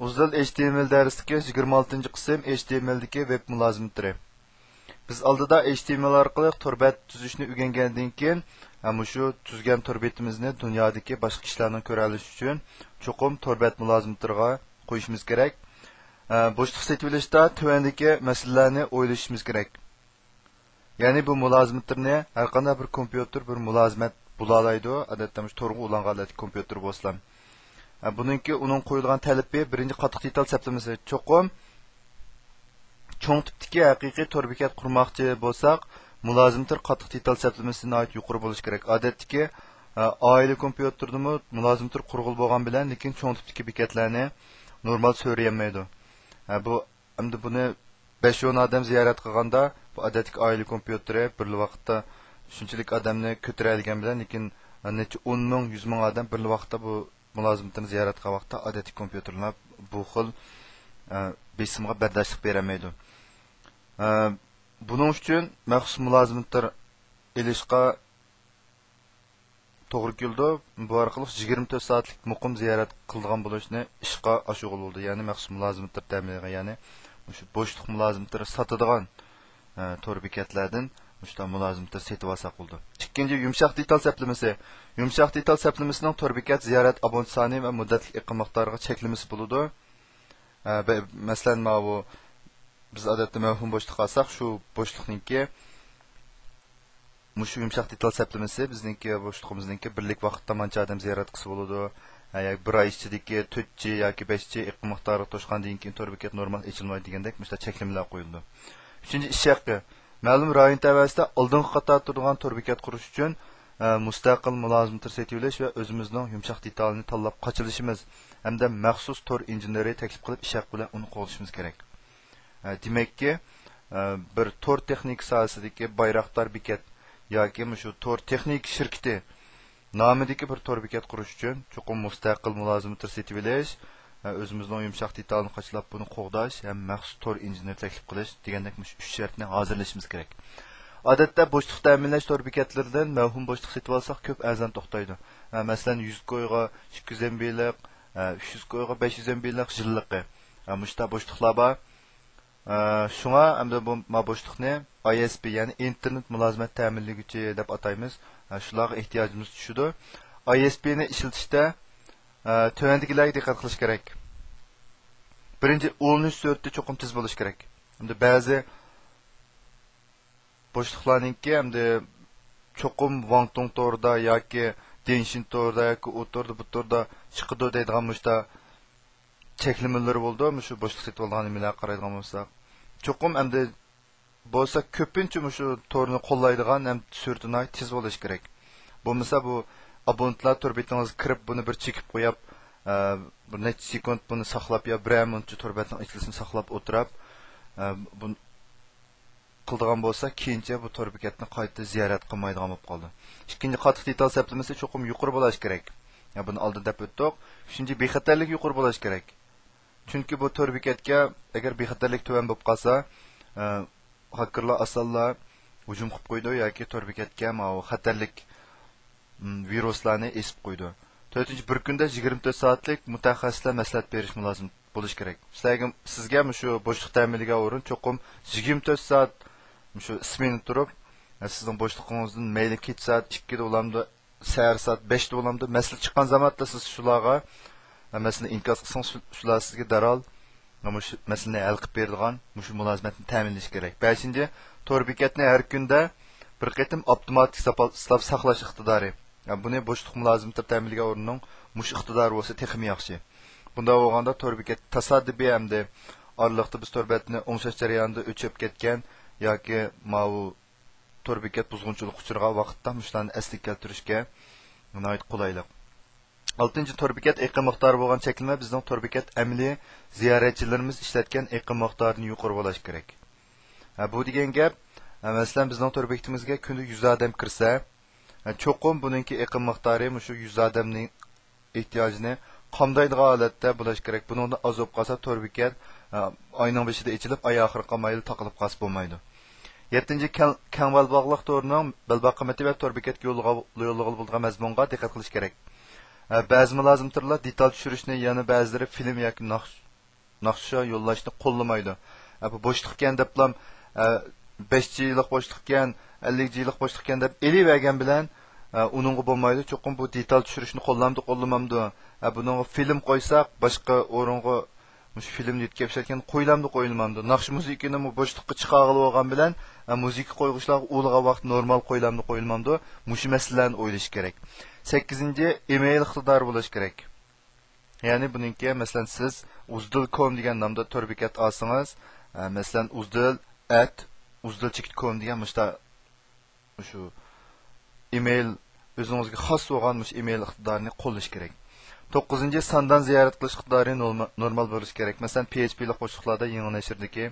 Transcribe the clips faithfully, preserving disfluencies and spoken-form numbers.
ئۇزۇل ئېچ تى ئېم ئېل دەرسلىكى، يىگىرمە ئالتىنچى قىسىم، ئېچ تى ئېم ئېلدىكى ۋېب مۇلازىمىتىرى. بىز ئالدىدا ئېچ تى ئېم ئېل ئارقىلىق تور بەت تۈزۈشنى ئۆگەنگەندىن كېيىن، ھە، مۇشۇ تۈزگەن تور بېتىمىزنى دۇنيادىكى باشقا كىشىلەرنىڭ كۆرەلىشى ئۈچۈن چوقۇم تور بەت مۇلازىمىتىرىغا قويۇشىمىز كېرەك. ھە، بوشلۇق سېتىۋېلىشتا تۆۋەندىكى مەسىلىلەرنى ئويلىشىشىمىز كېرەك. يەنى بۇ مۇلازىمەتلىرىنى ھەر قانداق بىر كومپيۇتېر بىر مۇلازىمەت بولالايدۇ، ئادەتتە مۇشۇ تورغا ئۇلانغان ھالەتتىكى كومپيۇتېر بولسىلا. ھە، بۇنىڭكى، ئۇنىڭ قويۇلغان تەلىپى، بىرىنچى، قاتتىق دېتال سەپلىمىسى. چوقۇم چوڭ تىپتىكى ھەقىقىي تور بېكەت قۇرماقچى بولساق، مۇلازىمەتلەر قاتتىق دېتال سەپلىمىسى ناھايىتى يۇقىرى بولۇشى كېرەك. ئادەتتىكى، ھە، ئائىلە كومپيۇتېردىمۇ مۇلازىمەتلەر قۇرغىلى بولغان بىلەن، لېكىن چوڭ تىپتىكى بېكەتلەرنى نورمال سۆرىيەلمەيدۇ. ھە، بۇ ئەمدى بۇنى بەش ئون ئادەم زىيارەت قىلغاندا، بۇ ئادەتتىكى ئائىلە كومپيۇتېرى بىرلا ۋاقىتتا شۇنچىلىك ئادەمنى كۆتۈرەلىگەن بىلەن، لېكىن نەچچە ئون مىڭ، يۈز مىڭ ئادەم بىرلا ۋاقىتتا بۇ مۇلازىمەتنى زىيارەت قىلغان ۋاقىتتا، ئادەتتىكى كومپيۇتېرلار بۇ خىل، ئە، بېسىمغا بەرداشلىق بېرەلمەيدۇ. ئە، بۇنىڭ ئۈچۈن مەخسۇس مۇلازىمەتلەر ئېلىشقا توغرا كېلىدۇ. بۇ ئارقىلىق يىگىرمە تۆت سائەتلىك مۇقىم زىيارەت قىلىدىغان بولۇشنى ئىشقا ئاشۇرغىلى بولىدۇ. يەنى مەخسۇس مۇلازىمەتلەر تەمىنلىگەن، يەنى مۇشۇ بوشلۇق مۇلازىمەتلىرى ساتىدىغان، ئە، تور بېكەتلەردىن مۇشۇنداق مۇلازىمەتلەر سېتىۋالساق بولىدۇ. ئىككىنچى، يۇمشاق دېتال سەپلىمىسى. يۇمشاق دېتال سەپلىمىسىنىڭ تور بېكەت زىيارەت ئابونت سانى ۋە مۇددەتلىك ئېقىم مىقدارىغا چەكلىمىسى بولىدۇ. ئە، بە-، مەسىلەن، ماۋۇ بىز ئادەتتە مەۋھۇم بوشلۇق ئالساق، شۇ بوشلۇقنىڭكى مۇشۇ يۇمشاق دېتال سەپلىمىسى بىزنىڭكى بوشلۇقىمىزنىڭكى بىرلىك ۋاقىتتا مانچە ئادەم زىيارەت قىلسا بولىدۇ. ھە، ياكى بىر ئاي ئىچىدىكى تۆت جى ياكى بەش جى ئېقىم مىقدارىغا توشقاندىن كېيىن تور بېكەت نورمال ئېچىلمايدۇ دېگەندەك مۇشۇنداق چەكلىمىلەر قويۇلىدۇ. ئۈچىنچى، ئىش ھەققى. مەلۇم رايون تەۋەسىدە ئالدىنقى قاتاردا تۇرىدىغان تور بېكەت قۇرۇش ئۈچۈن، ئە، مۇستەقىل مۇلازىمەتلەر سېتىۋېلىش ۋە ئۆزىمىزنىڭ يۇمشاق دېتالىنى تاللاپ قاچىلىشىمىز ھەمدە مەخسۇس تور ئىنژېنېرى تەكلىپ قىلىپ، ئىش ھەققى بىلەن ئۇنى قوغدىشىمىز كېرەك. ئە، دېمەككى، ئە، بىر تور تېخنىكا ساھەسىدىكى بايراقدار بېكەت ياكى مۇشۇ تور تېخنىكا شىركىتى نامىدىكى بىر تور بېكەت قۇرۇش ئۈچۈن چوقۇم مۇستەقىل مۇلازىمەتلەر سېتىۋېلىش، ئە، ئۆزىمىزنىڭ يۇمشاق دېتالىنى قاچىلاپ بۇنى قوغداش ھەم مەخسۇس تور ئىنژېنېر تەكلىپ قىلىش دېگەندەك مۇشۇ ئۈچ شەرتنى ھازىرلىشىمىز كېرەك. ئادەتتە بوشلۇق تەمىنلەش تور بېكەتلىرىدىن مەۋھۇم بوشلۇق سېتىۋالساق كۆپ ئەرزان توختايدۇ. ئە، مەسىلەن، يۈز كويغا ئىككى يۈز ئېم بىلىق، ئە، ئۈچ يۈز كويغا بەش يۈز ئېم بىلىق يىللىقى. ئە، مۇشۇنداق بوشلۇقلار بار. ئە، شۇڭا ئەمدى بۇ، ما بوشلۇقنى ئاي ئېس پى، يەنى ئىنتېرنېت مۇلازىمەت تەمىنلىگۈچى دەپ ئاتايمىز. ئە، شۇلارغا ئېھتىياجىمىز چۈشىدۇ. ئاي ئېس پى نى ئىشلىتىشتە، ئە، تۆۋەندىكىلەرگە دىققەت قىلىش كېرەك. بىرىنچى، ئۇلىنىش سۈرئىتى چوقۇم تېز بولۇشى كېرەك. ئەمدى بەزى بوشلۇقلارنىڭكى ئەمدى چوقۇم ۋاڭتۇڭ تورىدا ياكى دېنشىن تورىدا ياكى ئۇ توردا، بۇ توردا چىقىدۇ دەيدىغان مۇشتا چەكلىمىلىرى بولىدۇ. مۇشۇ بوشلۇق سېتىۋالغان نېمىلەرگە قارايدىغان بولساق، چوقۇم ئەمدى بولسا كۆپىنچە مۇشۇ تورنى قوللايدىغان ھەم سۈرئىتى ناھايىتى تېز بولۇشى كېرەك. بولمىسا بۇ ئابونېنتلار تور بېتىڭىزگە كىرىپ، بۇنى بىر چېكىپ قويۇپ، ئە، بىر نەچچە سېكۇنت بۇنى ساقلاپ يا بىرەر مىنۇتچە تور بەتنىڭ ئېچىلىشىنى ساقلاپ ئولتۇرۇپ، ئە، بۇ قىلىدىغان بولسا، كېيىنچە بۇ تور بېكەتنى قايتا زىيارەت قىلمايدىغان بولۇپ قالىدۇ. ئىككىنچى، قاتتىق دېتال سەپلىمىسى چوقۇم يۇقىرى بولۇشى كېرەك. يا، بۇنى ئالدىن دەپ ئۆتتۇق. ئۈچىنچى، بىخەتەرلىك يۇقىرى بولۇشى كېرەك. چۈنكى بۇ تور بېكەتكە ئەگەر بىخەتەرلىك تۆۋەن بولۇپ قالسا، ئە، خاكېرلار ئاسانلا ھۇجۇم قىلىپ قويىدۇ ياكى تور بېكەتكە ماۋۇ خەتەرلىك، م، ۋىرۇسلارنى ئېسىپ قويىدۇ. تۆتىنچى، بىر كۈندە يىگىرمە تۆت سائەتلىك مۇتەخەسسىسلەر مەسلىھەت بېرىش مۇلازىم بولۇشى كېرەك. سىلەرگە، سىزگە مۇشۇ بوشلۇق تەمىنلىگەن ئورۇن چوقۇم يىگىرمە تۆت سائەت مۇشۇ سمېنا تۇرۇپ، سىزنىڭ بوشلۇقىڭىزدىن مەيلى كېچە سائەت ئىككىدە بولامدۇ، سەھەر سائەت بەشتە بولامدۇ، مەسىلە چىققان زاماندا سىز شۇلارغا، مەسىلىنى ئىنكاس قىلسىڭىز، شۇ-، شۇلار سىزگە دەرھال مۇشۇ مەسىلىنى ھەل قىلىپ بېرىدىغان مۇشۇ مۇلازىمەتنى تەمىنلىشى كېرەك. بەشىنچى، تور بېكەتنى ھەر كۈندە بىر قېتىم ئاپتوماتىك ساپا-، ساپ ساقلاش ئىقتىدارى. يا، بۇنى بوشلۇق مۇلازىمىتى تەمىنلىگەن ئورۇننىڭ مۇشۇ ئىقتىدارى بولسا تېخىمۇ ياخشى. بۇنداق بولغاندا تور بېكەت تاسادىپىي ئەمدى ئارىلىقتا بىز تور بەتنى ئوڭشاش جەريانىدا ئۆچۈپ كەتكەن ياكى ماۋۇ تور بېكەت بۇزغۇنچىلىققا ئۇچرىغان ۋاقىتتا مۇشۇلارنى ئەسلىگە كەلتۈرۈشكە ناھايىتى قولايلىق. ئالتىنچى، تور بېكەت ئېقىم مىقدارى بولغان چەكلىمە بىزنىڭ تور بېكەت ئەمەلىي زىيارەتچىلىرىمىز ئىشلەتكەن ئېقىم مىقدارىدىن يۇقىرى بولۇشى كېرەك. ھە، بۇ دېگەن گەپ، ھە، مەسىلەن، بىزنىڭ تور بېكىتىمىزگە كۈندە يۈز ئادەم كىرسە، ھە، چوقۇم بۇنىڭكى ئېقىم مىقدارى مۇشۇ يۈز ئادەمنىڭ ئېھتىياجىنى قامدايدىغان ھالەتتە بولۇشى كېرەك. بۇنىڭدىن ئاز بولۇپ قالسا، تور بېكەت، ئە، ئاينىڭ بېشىدا ئېچىلىپ، ئاي ئاخىرىغا قالمايلا تاقىلىپ قالسا بولمايدۇ. يەتتىنچى، كەڭ، كەڭ بەلباغلىق تورىنىڭ بەلباغ قىممىتى ۋە تور بېكەتكە يوللىغا-، يوللىغىلى بولىدىغان مەزمۇنغا دىققەت قىلىش كېرەك. ئە، بەزى مۇلازىمەتلەر دېتال چۈشۈرۈشنى، يەنە بەزىلىرى فىلىم ياكى ناخشا ناخشا يوللاشنى قوللىمايدۇ. ئە، بۇ بوشلۇق ئىكەن دەپلا، ئە، بەش جىلىق بوشلۇق ئىكەن، ئەللىك جىلىق بوشلۇق ئىكەن دەپ ئېلىۋەرگەن بىلەن، ئە، ئۇنىڭغا بولمايدۇ. چوقۇم بۇ دېتال چۈشۈرۈشنى قوللامدۇ، قوللىمامدۇ؟ ئە، بۇنىڭغا فىلىم قويساق، باشقا ئورۇنغا مۇشۇ فىلىمنى يۆتكەپ ئىشلەتكەن قويۇلامدۇ، قويۇلمامدۇ؟ ناخشا مۇزىكىنىمۇ بوشلۇققا چىقارغىلى بولغان بىلەن، ئە، مۇزىكا قويغۇچىلارغا ئۇلىغان ۋاقىت نورمال قويۇلامدۇ، قويۇلمامدۇ؟ مۇشۇ مەسىلىلەرنى ئويلىشى كېرەك. سەككىزىنچى، ئىمېيل ئىقتىدارى بولۇشى كېرەك. يەنى بۇنىڭكى، مەسىلەن، سىز ئۇزدىل كوم دېگەن نامدا تور بېكەت ئالسىڭىز، ئە، مەسىلەن، ئۇزدىل ئەت ئۇزدىل چېكىت كوم دېگەن مۇشتا، مۇشۇ ئىمېيل، ئۆزىڭىزگە خاس بولغان مۇشۇ ئىمېيل ئىقتىدارىنى قوللىشى كېرەك. توققۇزىنچى، ساندان زىيارەت قىلىش ئىقتىدارى نورما-، نورمال بولۇشى كېرەك. مەسىلەن، پي ئېچ پىلىق بوشلۇقلاردا يېڭى نەشردىكى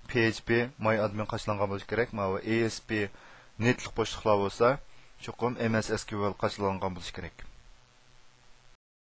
پي ئېچ پى ماي ئادمىن قاچىلانغان بولۇشى كېرەك. ماۋۇ ئەي ئېس پى نېتلىق بوشلۇقلار بولسا، چوقۇم ئەم ئەس ئېس كيۇ ئېل قاچىلانغان بولۇشى كېرەك.